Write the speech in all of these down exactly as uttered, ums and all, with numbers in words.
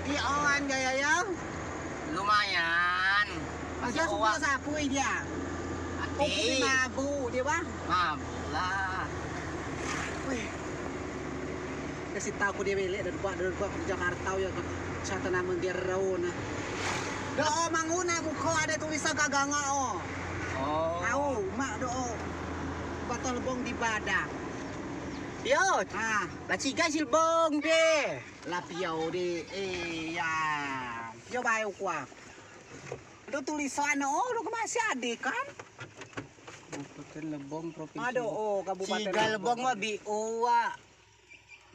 Di on dia ya, ya. Lumayan. Masih awak. Sapu dia. Ati. Mabuk dia, bah. Mabuk lah. Wih. Kasih tahu ku dia belek dan buat, dan buat ke Jakarta ya, ke Satana Menggero nah. Do'o manguna buko ade tulisan kaganga o. Oh. Au, mak do'o. Batang lebong di badak. Yo. Ah. Lah cigai si lebong de. Lah pio de, eh, ya. Pio bae ukua. Ado tulisan o, ado ke masih ade kan? Kabupaten Lebong, provinsi. Ado o, Kabupaten Lebong. Cigai lebong mah bi uak.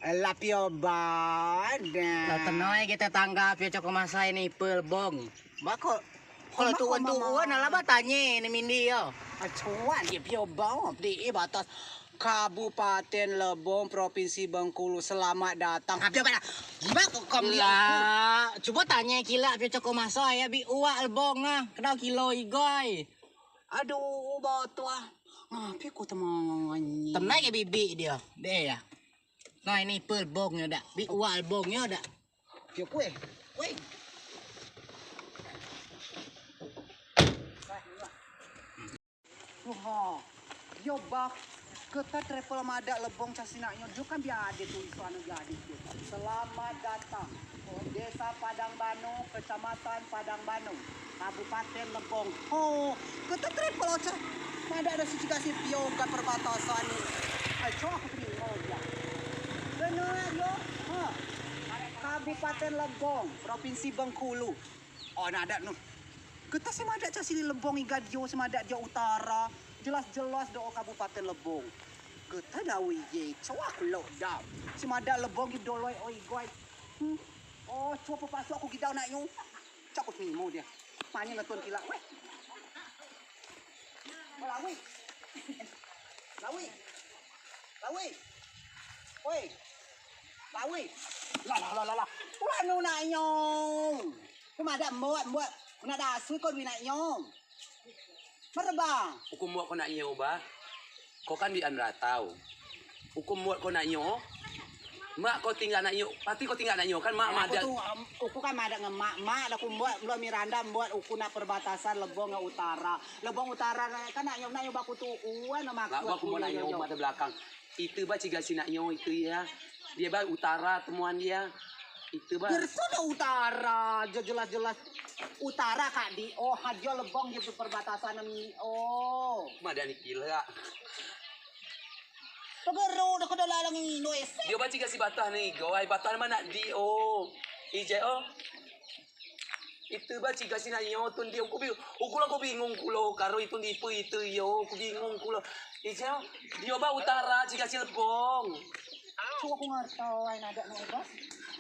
Lah pio bae. Lah tenoi kita tangga pio coko masai ni pe lebong. Bako. Kalau tuan-tuan alah batanye ni mindi yo. Acuan dia pio bae, di batas. Kabupaten Lebong, Provinsi Bengkulu, selamat datang. Habis apa dah? Jimat kau kau melihat aku. Lah, cubo tanye kilak pio coko maso ya bi uak lebong ah. Kenal kilo igai. Aduh, bau tu ah. Ngapi ku temanyi. Tenai ke bibi dia. Deh ya. Nah, ini pe lebong nyo dak. Bi uak lebong nyo dak. Pio kue. Kue. Tuha, yo bah, keta travel madeak lebong casinak nyo, jo kan bia ade tulisan anu bia ade tu. Selamat datang, Desa Padang Bano, Kecamatan Padang Bano, Kabupaten Lebong. Ho, keta travel oca. Madeak ado si cigai si pio gak perbatasan ni. Ai, coa aku teringo dia. Benar yo. Ha. Kabupaten Lebong, Provinsi Bengkulu. Oh, nadeak nu. Keta si madeak casi lebong igai dio, si madeak dio utara. Jelas-jelas do'o Kabupaten Lebong. Keta dau igai, coa ku lok dau. Si madeak lebong gi doloi o igai. Hmm. Oh, coa pepasuk aku gi dau nak nyu. Coa ku timo dia. Manye ngetun kilak, weh. Oh, Lawi. Lawi. Lawi. Woi. Lawi. Lah, lah, lah, lah, lah. Ulah nu nak nyong. Ku madeak mbuat, mbuat. Ku nak dasui ko duit nak nyong. Merebang. Uku mbuat ko nak nyong, bah. Ko kan di merantau. Uku mbuat ko nak nyong. Mak ko tinggal nak nyong. Pasti ko tinggal nak nyong kan mak madeak. Uku kan madeak ngen mak, mak dah ku mbuat, mbuat Miranda mbuat uku nak perbatasan Lebong ngen utara. Lebong utara kan nak nyong, nak nyong baku tu uan mak. Lah, baku mbuat nak nyong, mak di belakang. Itu ba cigai si nak nyo itu ya. Dia ba utara temuan dia. Itu ba. Gerso da utara, je-, jelas-jelas utara kak di. Oh, hajo Lebong je perbatasan ni. Oh. Madeak ni kila. Pegero da kedo lalang ino es. Dia ba cigai si batah ni go, ai batah mana di. Oh. Ije oh. Itu ba cigai si nak nyo tun di, uku bi-, uku lah uku bingung kulo karo itu di ipe itu yo, uku bingung kulo. Ije, dio ba utara cigai si Lebong. Coa uku ngerti, ai nadeak no ba.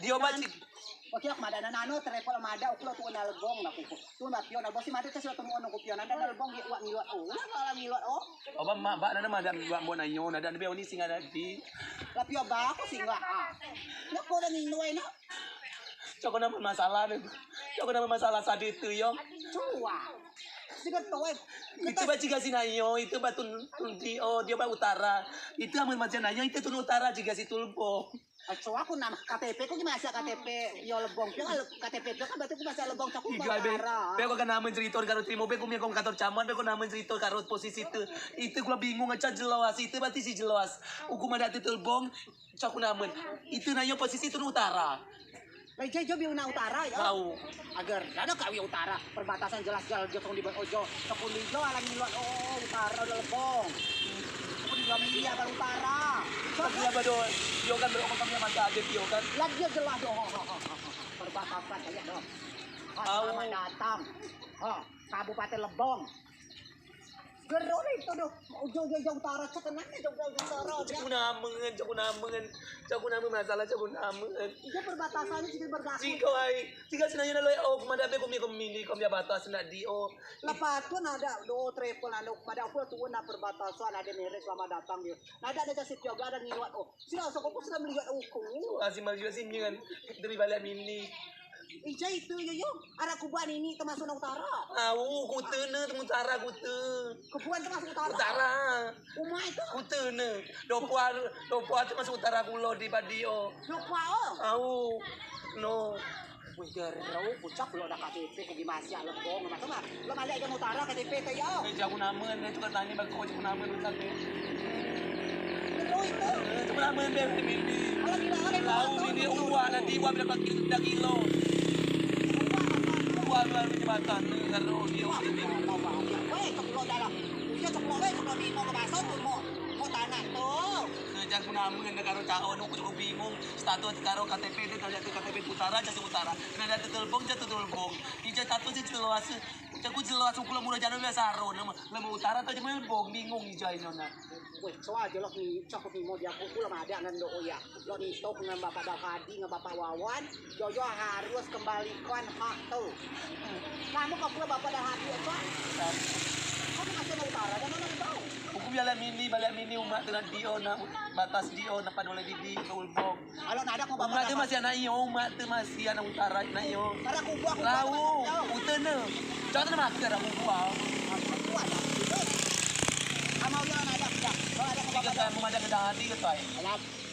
Dio ba cig- Oke, aku madeak nano travel madeak uku lah tuan Lebong nak uku. Tuan ba pio nak bos si madeak tes lah temuan uku pio nadeak Lebong gi uak ngilot oh. Lah kalau ngilot oh. Oba mak ba nano madeak buat buat nak nyo nadeak be oni singa dadi. Lah pio ba aku singa ah. Nak ko da ngino ai nak. Cok ko namo masalah ne. Cok ko namo masalah sadis tu yo. Coa. Siga toe. Itu ba cigai si nak nyo, itu ba tun, tun di, oh, dio ba utara. Itu amun macam nak nyo, itu tun utara cigai si tun Lebong. Coa ku namo K T P ku gi masih K T P yo Lebong. Pio K T P pio kan berarti ku masih Lebong, coa ku utara. Be ko kan namo cerito karo terimo, be ku mi ko kantor camat, be ko namo cerito karo posisi tu. Itu ku lah bingung, coa jelas, itu berarti si jelas. Uku madeak tu Lebong. Coa ku namen. Itu nak nyo posisi tu utara. Lai jai jo bi nak utara yo. Tau. Agar ado kak wi utara. Perbatasan jelas-jelas jo tong di ojo. Tepun di jo alam iluak oh utara udah Lebong. Tepun di jo mi iya baru utara. Tapi apa do? Yo kan berokok kami sama aja yo kan. Lah dio jelas do. Perbatasan kayak do. Au. Selamat datang. Ha, Kabupaten Lebong. Gero itu do. Ujo ujo ujo utara, cak kenapa ujo ujo ujo utara. Cak ku namen, cak ku namen, cak ku namen masalah, cak ku namen. Itu perbatasannya juga berbatasan. Ciko ai, ciko si nak nyo nak loi oh, kemada be kumi kumi ni, kumi batas nak di oh. Lepas tu nak ado do travel nak ado kemada aku tu nak perbatasan ado merek selamat datang dio. Nak ado ado kasih pioga ado ngiruat oh. Sila sokok pun sudah melihat uku. Wah, si Mal juga si nyen. Demi balik mini. Ijai itu yo yo. Arah kubuan ini termasuk nak utara. Au, kute ne temu utara kute. Kubuan termasuk utara. Utara. Umai tu. Kute ne. Dopuar, dopuar termasuk utara kulo di Badio. Dopuar oh. Au. No. Wih, jero, pucak lok dah K T P, ku gi masiak Lebong. Maso mah, lok maliak Jang Utara K T P te yo. Eh, jago namen, ne tukang tani bako jago namen, Ustaz, ne. Jero itu. Eh, jago namen, be, be, mini. Alah, gila, alah, lau, mini, uak, nanti uak, bila kaki, dah gila. Uak, uak, jembatan, ne, kalau dia, uak, mini. Weh, cok lok dah lah. Usia cok lok, weh, cok lok, bingung ke pasar tu, mau, mau tanah tu. Eh, jago namen, ne, karo caon, aku cukup bingung. Status karo K T P, de, kalau K T P Utara, jadi Utara. Kena ada tetelbong, jadi tetelbong. Ijai status, jadi teloase. Ucak ku jelas, uku lok murah jano biasa aro, nama, lok Utara atau cuma Lebong, bingung ijai nona. Weh, coa aja lok ni, cak ku timo dia, uku lok madeak ngen do ya. Lok ni tok ngen Bapak Dalhadi, ngen Bapak Wawan, Jojo harus kembalikan hak tu. Kamu kok pula Bapak Dalhadi, coa? Kamu masih ada Utara, dan mana tahu? Uku biar mini, balik mini umat tu nanti, oh, nak batas dia, oh, nak pada oleh didi, ke Ulbong. Kalau nadeak ko Bapak Dalhadi. Umat tu masih anak iyo, umat tu masih anak Utara, anak iyo. Lau, ute ne. Jangan ne mati ada kubua. Amau yo nadeak ko Bapak Dalhadi. Tiga kali mau madeak ke Dalhadi ke tuai.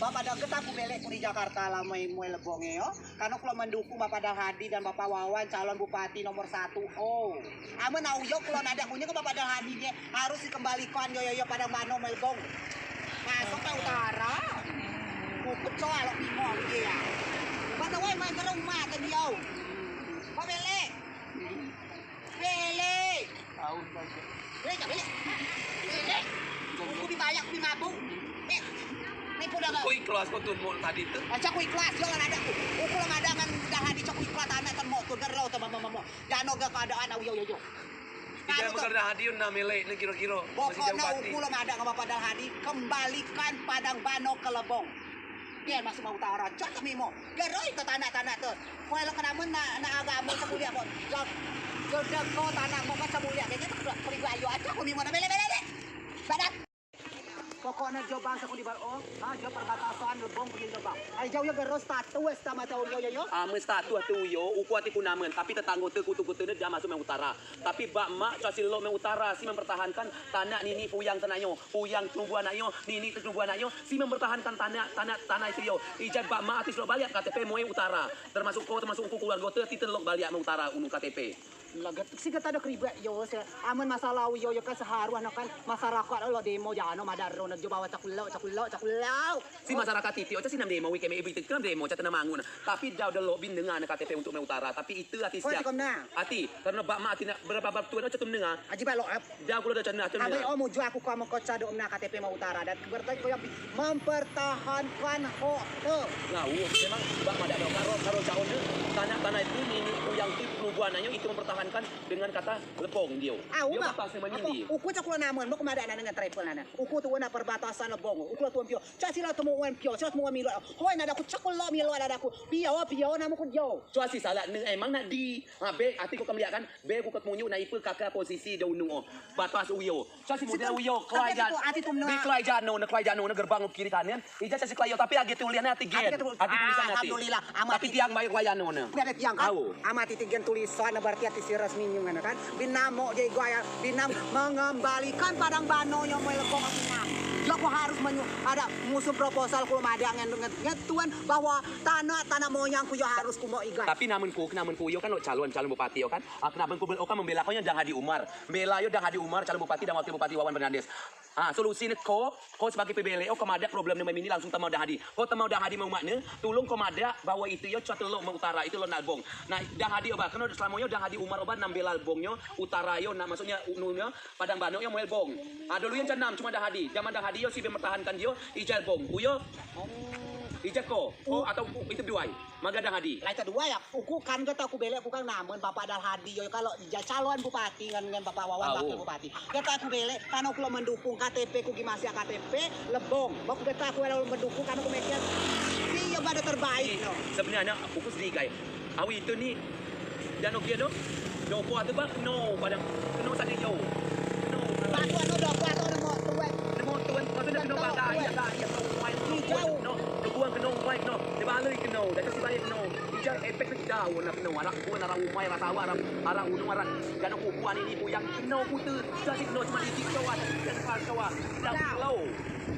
Bapak Dalhadi, ku belek ku di Jakarta lah, moi, moi Lebong yo. Karena ku lok mendukung Bapak Dalhadi dan Bapak Wawan, calon bupati nomor satu. Oh. Amen au yo ku lok nadeak kunyo ke Bapak Dalhadi je. Harus dikembalikan yo, yo, yo, Padang Bano, Melbong. Masuk ke utara. Bukut soal lok bingong dia. Mana wai main ke rumah ke dia. Kau belek. Belek. Belek, belek. Belek. Aku dibayar, aku dimabuk. Eh, ni pun dah. Kau ikhlas kau tun mau tadi tu. Macam aku ikhlas, yo lah ada aku. Aku lah ada ngan Dalhadi, aku ikhlas anak kan mau tun kan rau tu mama mama. Jano ga keadaan au yo yo yo. Tidak mengerti hadir nak melek ni kira-kira. Pokoknya uku lok madeak ngen Bapak Dalhadi, kembalikan Padang Bano ke Lebong. Dia masuk mau utara, cak kami mau. Dia roi ke tanak-tanak tu. Kau elok kenamen nak, nak agama semulia pun. Jauh, jauh deko tanak mau kan semulia. Kayaknya tak perlu ayo aja kami mau nak melek-melek deh. Badak. Pokokne jo bangsa ku di Balo, ha, jo perbatasan Lebong ku di Lebong. Ai jauh yo geros status sama jauh yo yo yo. Amen status tu yo, uku ati ku namen, tapi tetanggo te kutu-kutu ne dia masuk mai utara. Tapi bak mak coa si lok mai utara, si mempertahankan tanak nini puyang tenanyo, puyang telumbu anaknyo, nini telumbu anaknyo, si mempertahankan tanak, tanak, tanah itu yo. Ijai bak mak ati si lok baliak K T P moi utara. Termasuk ko, termasuk uku keluargo te, ati te lok baliak mai utara unu K T P. Lagat, si gata ado keribet yo, se, amen masalah yo, yo kan seharus nak kan masyarakat lo demo jano madar ro nak jo bawa cakulau, cakulau, cakulau. Si masyarakat titik, oca si nam demo, wike me ibu titik nam demo, cak tenang mangun. Tapi dah udah lo bin dengar nak K T P untuk mai utara, tapi itu ati siap. Ati, karena bak mak ati nak berapa bab tuan, oca tu mendengar. Aji balok, eh. Dah aku lo dah cak nak, cak nak. Abe, oh, muju aku kau mau kau cadok nak K T P mai utara, dan berarti kau yang mempertahankan hak tu. Ngau, memang bak madeak karo, karo caon tu, tanak-tanak itu, nini puyang tu, perubahan anyo itu mempertahankan dengan kata Lebong dio. Au, dio ba. Batas memang nini. Uku cak kulo namen, mau kemada nana dengan travel nana. Uku tu nak perbatasan Lebong, uku lo tuan pio. Cak sila temu wan pio, sila temu wan milo. Hoi, nada aku cak kulo milo, nada aku. Pio, pio, namen ku dio. Cua si salah, ne emang nak di. Ha, be, ati ku kemliak kan. Be, ku ketemunyu, nak ipe kaka posisi dio unu, oh. Batas uyo. Cak si model uyo, kelai jano. Ati tu, ati tu mena. Di kelai jano, ne kelai jano, ne gerbang kiri kanan. Ijai cak si kelai yo, tapi agi tulis ne ati gen. Agi tulis. Agi tulisan ati. Alhamdulillah, amat. Tapi tiang bae kelai jano ne. Ni ade tiang kan? Au. Amat ati gen tulisan, berarti ati si resmi nyu ngene kan. Bin namo je gua ya, bin nam mengembalikan Padang Bano yo moi Lebong aku nam. Yo, aku harus menyu, ada musuh proposal ku madeak ngen, ngen, ngen tuan bahwa tanah, tanah moyang ku yo harus ku mau igai. Tapi namen ku, namen ku yo kan lo calon, calon bupati yo kan. Ak namen ku bel, oka membela ko yo Dang Hadi Umar. Bela yo Dang Hadi Umar, calon bupati dan wakil bupati Wawan Fernandes. Ha, solusi ne ko, ko sebagai pebelek, o ko madeak problem ne mai mini langsung temau Dang Hadi. Ko temau Dang Hadi mai umat ne, tulung ko madeak bahwa itu yo cak telok mai utara, itu lo nak Lebong. Nah, Dang Hadi oba, keno selamo yo Dang Hadi Umar oba nam bela Lebong nyo, utara yo, nak maksudnyo, unu nyo, Padang Bano yo moi Lebong. Ha, dulu yo cak nam, cuma Dang Hadi. Zaman Dang Hadi yo si mempertahankan dio, ijai Lebong. Uyo, ijai ko, ko atau itu duai. Maga Dang Hadi. Lai kedua ya, uku kan gata ku belek ku kan namen Bapak Dang Hadi yo, kalau ja calon bupati ngan, ngan Bapak Wawan wakil bupati. Gata ku belek, karena ku lo mendukung K T P ku gi masiak K T P, Lebong. Bak gata ku lo mendukung karena ku mikir, si yo bada terbaik no. Sebenarnya uku sedih kai. Awi itu ni, jano kio no, dopo atu bak, no, padang, keno sakit yo. Keno. Batu anu dopo atu nemo tuan. Nemo tuan, maksudnya keno bak, iya, iya, keno umai, no, kebuang keno umai, keno, dibalui keno, dah kasi balik keno. Ijai efek tu jauh nak keno, arak kebuang, arak umai, arak sawah, arak, arak gunung, arak, jano kubuan ini, buyang, keno kute, jadi keno cuma di tiktok, ada di tiktok, ada. Dah, slow.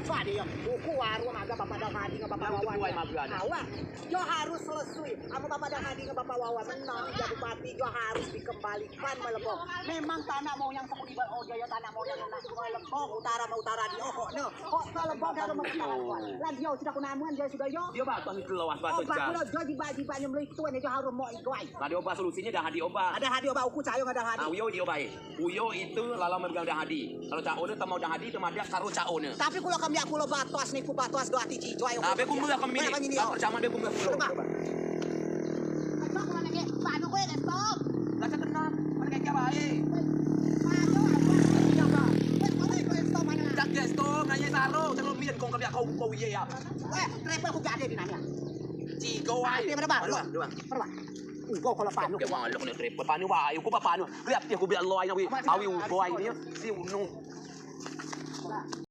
Cua dia, buku warung maga Bapak Dang Hadi ngan Bapak Wawan. Awak, yo harus selesui. Bapak dah hadi ngen Bapak Wawan menang jadi bupati, jo harus dikembalikan Melebong. Memang tanah moyang suku di Bal Ojo, yo tanah moyang anak Melebong, utara mau utara di Ohok ne. Kok ke Lebong kalau mau utara. Lah yo sudah ku namen, yo sudah yo. Dio batos ni keluas batos. Oba kulo jo jiba-jiba nyembelih tuan, yo harus mau igoi. Lah dio oba solusinyo dah hadi oba. Ado hadi oba, uku cayo ado hadi. Ah, uyo dio oba e. Uyo itu lalau megang dah hadi. Kalau ca'o ne temau dah hadi, temadeak karo ca'o ne. Tapi kulo kemliak kulo batos nipu batos do ati cijoi. Ah, be kumbel lah kami ni. Lah percaman be kumbel kulo. Panu kowe, stop. Lah cak kenal, mana kayak bae. Panu apa? Iya, Pak. Wes, mana kowe stop mana? Cak stop, nanya saro, cak lo mian kong kemliak kau, kau iye ya. Eh, trepel ku gak ade di nanya. Cigo wae. Trepel mana, Pak? Dua, dua. Berapa? Engkau kalau panu. Dia malu kena trepel panu bae, ku ba panu. Lihat dia ku biar lo ayo, awi, awi, ugo ayo, si unu.